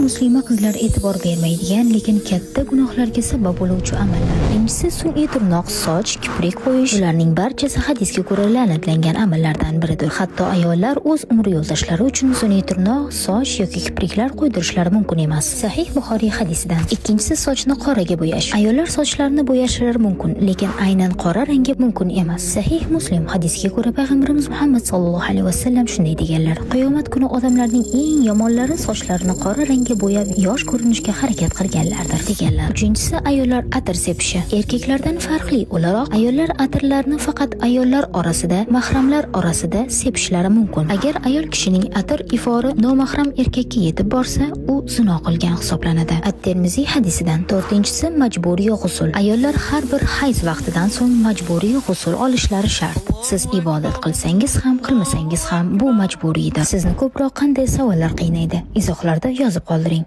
Muslima qizlar e'tibor bermaydigan, lekin katta gunohlarga sabab bo'luvchi amallar. Birinchisi sun'iy tirnoq, soch, kiprik qo'yish. Bularning barchasi hadisga ko'ra la'natlangan amallardan biridir. Hatto ayollar o'z umr yo'ldoshlari uchun sun'iy tirnoq, soch yoki kipriklar qo'ydirishlari mumkin emas. Sahih Buxoriy hadisidan. Ikkinchisi sochni qoraga bo'yash. Ayollar sochlarini bo'yashlari mumkin, lekin aynan qora rangga mumkin emas. Sahih Muslim hadisiga ko'ra, payg'ambarimiz Muhammad sallallohu alayhi vasallam shunday deganlar: "Qiyomat kuni odamlarning eng yomonlari sochlarini qora rangga bo'yab, yosh ko'rinishga harakat qilganlardir", deganlar. Uchinchisi ayollar atir sepishi. Erkaklardan farqli o'laroq, ayollar atirlarni faqat ayollar orasida, mahramlar orasida sepishlari mumkin. Agar ayol kishining atir ifori nomahram erkakka yetib borsa, u zino qilgan hisoblanadi. At-Termiziy hadisidan. To'rtinchisi majburiy g'usul. Ayollar har bir hayz vaqtidan so'ng majburiy g'usul olishlari shart. Siz ibodat qilsangiz ham, qilmasangiz ham, bu majburiydir. Sizni ko'proq qanday savollar qiynaydi? Izohlarda yozib qoldiring.